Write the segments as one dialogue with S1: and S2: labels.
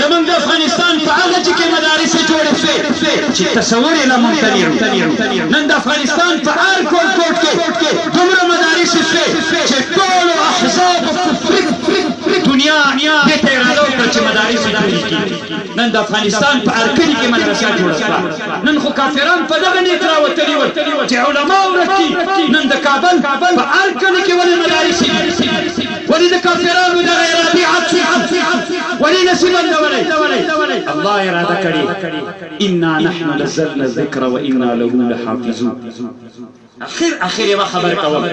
S1: زمونږ د افغانستان په هغه چې کې مدارس جوړې شوې چې تصور یې لا ممتنع وو. نن د افغانستان په هر کوټ کوټ کې دومره مدارس شوې چې ټولو احزاب کفري دنیا دې ته اراده وکړه چې مدارس جوړې کړي. نن د افغانستان په هر کلي کې مدرسه جوړه شوه. نن خو کافران په دغه نیت راوتلي ول چې علما ورک کړي. نن د کابل په هر کلي کې ولې مدارس دي؟ ولې د کافرانو دغه ارادې عکس ولې نسی بندولی؟ الله اراده کړې، انا نحن نزلنا الذکر وانا له لحافظون. اخر اخر یوه خبر کوم،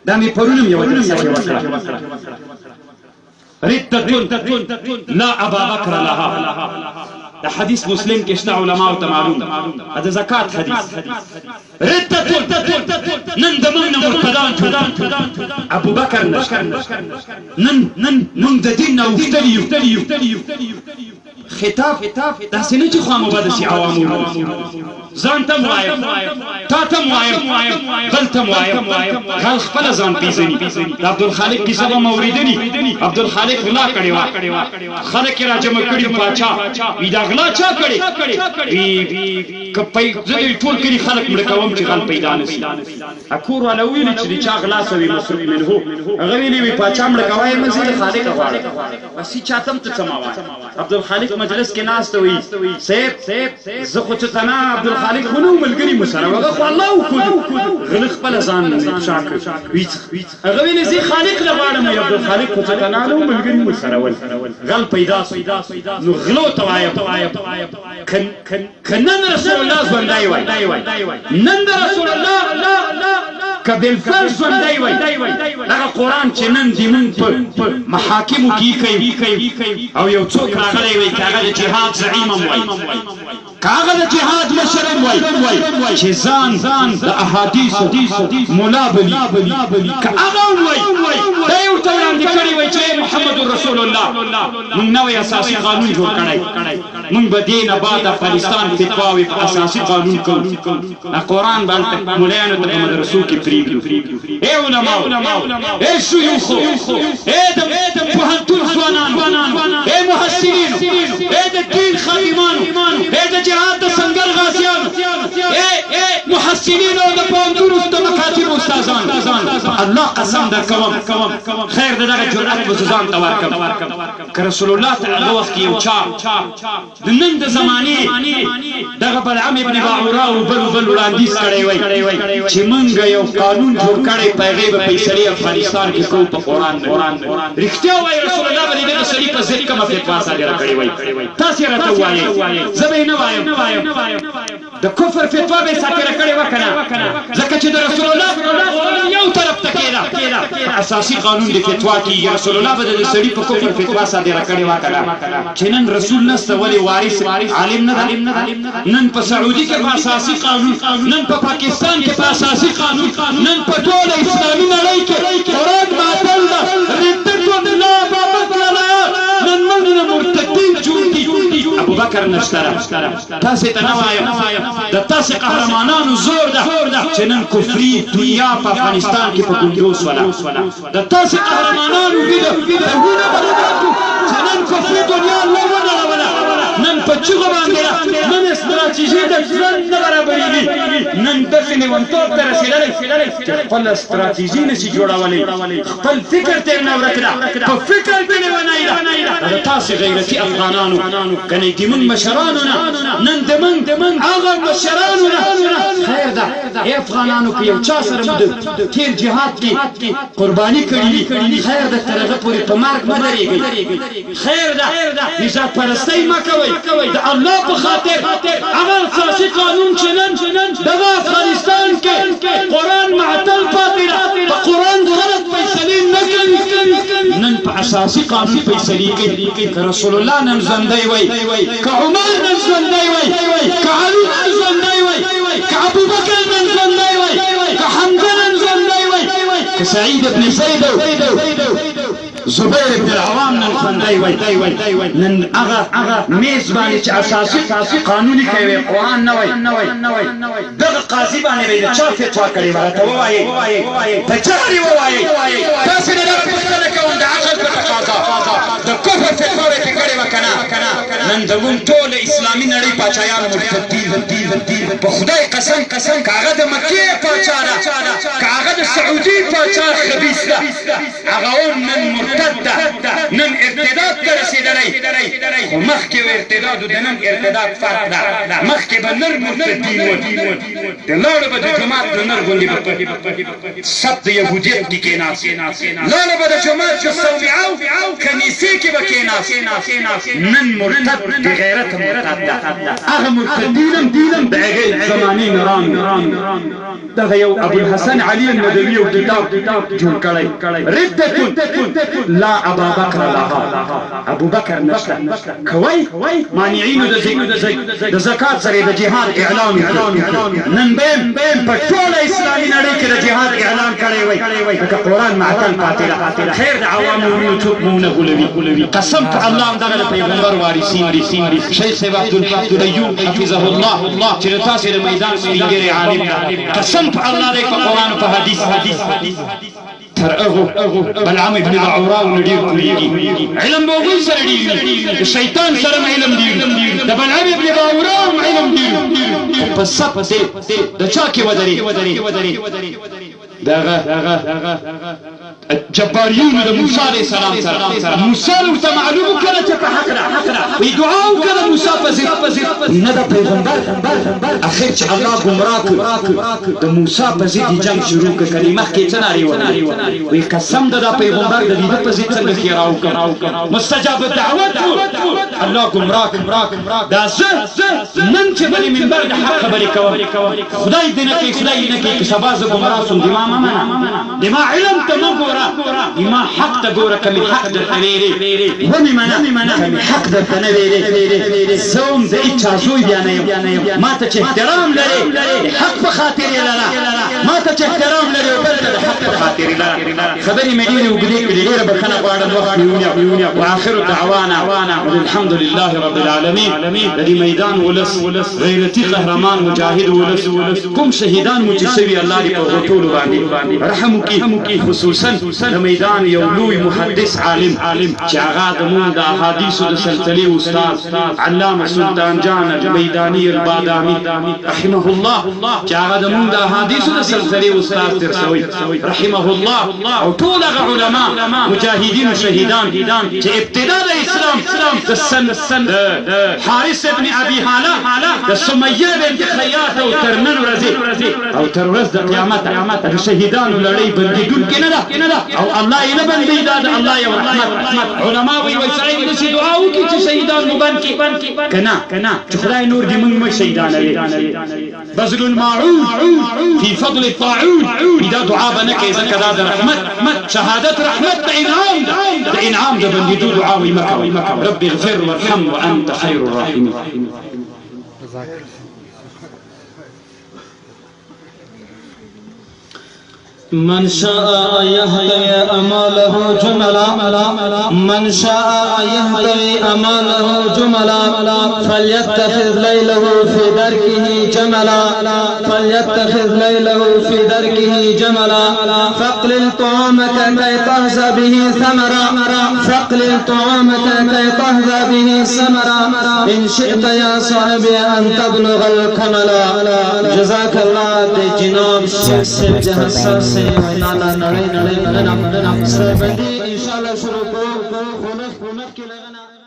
S1: دا مې پرون هم یوه جلسه کې وکړه. ردة لا ابا بکر لها، د حدیث مسلم کې شته، علماو ته معلوم د زکات حدیث. ردة، نن د موږ نه مرتدان جوړ، ابو بکر نشته. نن موږ د دین نه اوښتلي یو. خطاب داسې نه چې خوا مو بده شي، عوامو ځان ته وایم، تا ته وایم، بل ته وایم، غل خپله ځان پیژني. د عبدالخالق کیسه به مو اورېدلي. عبدالخالق غلا کړې وه، خلک یې راجمع کړي، پاچا وي دا غلا چا کړې؟ وي که زه د ټول کلي خلک مړه کوم چې غل پیدا نه شي. کور والا وویلي چې د چا غلا سوې مسروق منه، هغه ویلي وي پاچا مړه کوه یې مه، زه د خالقه غواړم، بس هیچا ته هم ته څه مه وایه. عبدالخالق مجلس کې ناست وي، صاحب زه خو څه ته نه، عبدالخالق خو نه و، ملګري مو سره هغه خو الله وښودو. غله خپله ځان افشا کړ. هغه ویلي زه خالق له غواړم. وي عبدالخالق خو څه ته نه و، ملګري مو سره ول. غل پیدا سو. نو غلو ته وایم، که نن رسول الله ژوندی وای، نن د رسول الله که بالفرض ژوندی وای، دغه قرآن چې نن زمونږ په محاکمو کې کوي، او یو څوک راغلی وای، که هغه د جهاد زعیم هم وای، که هغه د جهاد مشر هم وای چې ځان د احادیثو مولا بلی، که هغه هم وای، دا یې ورته وړاندې کړی وای چې محمد رسول الله، موږ نوی اساسي قانون جوړ کړی، موږ به دې نه بعد افغانستان فتواوې په اساسي قانون کوو، قرآن به هلته ملایانو ته په مدرسو کې پرېږدو. ای علماو، ای شیوخو، ای د پوهنتون ځوانانو، ای محصلینو، ای د دین خادمانو، ای د جهاد د سنګر غازیانو، ای محصلینو او د پوهنتون د مکاتبو استادانو، الله قسم در کوم، خیر د دغه جرأت به زه ځان ته ورکړم، که رسول الله ته هغه وخت کې یو چا د نن د زمانې دغه بلعم ابن باعورا او بل بل وړاندیز کړی وای چې مونږ یو قانون جوړ کړی، په هغې به فیصلې افغانستان کې کوو، په قرآن نه، رښتیا وایي رسول الله به د دغه سړي په ضد کومه فتوا صادره کړې وای؟ تاسې راته ووایئ، زه به یې نه وایم. د کفر فتوا به یې صادره کړې وه که نه؟ ځکه چې د رسول الله قرآن یو طرف ته کېده، په اساسي قانون د فتوا کېږي. رسول الله به د سړي په کفر فتوا صادره کړې وه که نه؟ چې نن رسول نسته، ولې وارث عالم نه ده؟ نن په سعودي کې په اساسي قانون، نن په پاکستان کې په اساسي قانون، نن په ټوله اسلامي نړۍ کې قرآن معطل ده. ردة لا ابا بکر لها، نن موږ نه مرتدین جوړ دي، ابوبکر نشته. تاسې ته نه وایم، د تاسې قهرمانانو زور ده چې نن کفري دنیا په افغانستان کې په ګونډو سوله. د تاسې قهرمانانو وینه برکت چې نن کفري دنیا الله ونړوله، نن په چیغو باندې ده، نن استراتیژي د ژوند نه برابرېږي، نن داسې لیونتوب ته رسېدلی چې خپله استراتیژي نشي جوړولی، خپل فکر ته یې نه ورک ده، په فکر کې لیونی ده. دا د تاسې غیرتي افغانانو کنې د موږ مشرانو نه، نن د موږ هغه مشرانو نه خیر ده. ای افغانانو، که یو چا سره مو د تېر جهاد کې قرباني کړې وي، خیر ده، تر هغه پورې په مرګ مه درېږئ. خیر ده، نژاد پرستۍ مه کوئ. د الله په خاطر هغه اساسي قانون چې نن دغه افغانستان کې قرآن معطل پاتې ده، په قرآن خلک فیصلې نه کوي، نن په اساسي قانون فیصلې کوي. که رسول الله نن ژوندی وای، که عمر نن ژوندی وای، که علي نن ژوندی وای، که ابوبکر نن ژوندی وای، که حمزه نن ژوندی وای، که سعید ابن زید زبیر ابن العوام نن ژوندی وای، نن هغه میز باندې چې اساسي قانون کوي قرآن نه وای، دغه قاضي باندې به د چا فتوا کړې وه؟ راته ووایئ، په جهر یې ووایئ. تاسې نه دغه پوښتنه کوم، د عقل په تقاضا د کفر فتوا به پرې کړې؟ نن د روم ټوله اسلامي نړۍ پاچایان مرتدین دي. په خدای قسم که هغه د مکې پاچا ده، که هغه د سعودي پاچا خبیث ده، هغه هم نن مرتد ده، نن ارتداد ته رسېدلی. خو مخکې او ارتداد او د نن ارتداد فرق ده. مخکې به نر مرتدین ول، د لاړو به د جومات نه نر غوندې به په سب د یهودیت کې کېناست، لاړه به د جومات په صومعه او کنیسې کې به کېناست. نن مرتد بې غیرته مرتد ده. هغه مرتدین هم د هغې زمانې نران وو. دغه یو ابوالحسن علی الندوی یو کتاب جوړ کړی، ردة لا ابابکر لها، ابوبکر نشته کوي مانعینو د زکات سره د جهاد اعلان وکړ. نن به په ټوله اسلامي نړۍ کې د جهاد اعلان کړی وای، لکه قرآن معطل پاتې ده. خیر د عوامو وروڼو څوک مو نه غولوي، قسم په الله همدغه د پیغمبر وارثین دي. شیخ صاحب عبدالحق الایوب حفظه الله چې د تاسې د میدان سپینږیری عالم ده، قسم په الله دی په قرآن او په حدیث تر هغو بلعم ابن باعورا نه ډېر پوهېږي. علم به هغوی سره ډېر وي، د شیطان سره هم علم ډېر وي، د بلعم ابن باعورا هم علم ډېر وي، خو په صف د چا کې ودرېد؟ دغه جباریونو د موسی علیه السلام سره، موسی ورته معلوم کړه چې په حق ده، وی دعا وکړه د موسی په ضد، نه د پیغمبر. اخر چې الله ګمراه کړ، د موسی په ضد یې جنګ شروع کړ. کني مخکې څه نارې وهلې؟ وی قسم د دا پیغمبر د دې په ضد څنګه ښېرا وکړم؟ مستجاب الدعوت و، الله ګمراه کړ. دا زه نن چې په دې منبر د حق خبرې کوم، خدای دې نه کوي، خدای دې نه کوي که سبا زه ګمراه شوم، د ما مه منه، د ما علم ته مه ګوره، د ما حق ته ګوره. که مې حق درته ویلې ومې منه، که مې حق درته نه ویلې زه هم د هیچا زوی بیا نه یم. ما ته چې احترام لرې د حق په خاطر یې لره، ما ته چې احترام لرې او بل ته د حق په خاطر یې لره. خبرې مې ډېرې اوږدې کړې، ډېره بښنه غواړم، وخت مې ونیو. وآخر دعوانا الحمد لله رب العالمین. د دې میدان ولس، غیرتي قهرمان مجاهد ولس، کوم شهیدان مو چې سوي، الله دې په هغو ټولو باندې رحم وکړي. خصوصا د میدان یو لوی محدث عالم چې هغه د مونږ د احادیثو د سلسلې استاد علامه سلطان جان المیدانی البادامی رحمه الله، چې هغه د مونږ د احادیثو د سلسلې استاد تیر سوی رحمه الله، او ټول هغه علما مجاهدین او شهیدان چې ابتدا د اسلام د سن د حارث ابن ابي هاله، د سمیه بنت خیاط او تر نن ورځې او تر ورځ د قیامت د شهیدانو لړۍ بندیدونکې نه ده او الله یې نه بندوي. دا د الله یو رحمت. علما وایي، وایي سړی دې داسې دعا وکړي چې شهیدان مو بند کړي، که نه چې خدای نور دې موږ مه شهیدانوي. بذل الماعون فی فضل الطاعون، دا دعا به نه کوي، ځکه دا د رحمت شهادت رحمت د انعام ده، د انعام د بندیدو دعا وایي مه کوئ. رب اغفر وارحم وانت خیر الراحمین.
S2: من شاء أن يهتوي أماله جملا، من شاء أن يهتوي أماله جملا، فليتخذ ليله في دركه جملا، فليتخذ ليله في دركه جملا. فاقلل طعامك كي تهزى به ثمرا، فاقلل طعامك كي تهزى به ثمرا، إن شئت يا صاحبي أن تبلغ الكملا. جزاك الله د جناب شیخ صاحب د حساسې وینا له نړۍ نړۍ مننه. سره بندي ان شاء الله شروع کوو، خو مخکې له هغه نه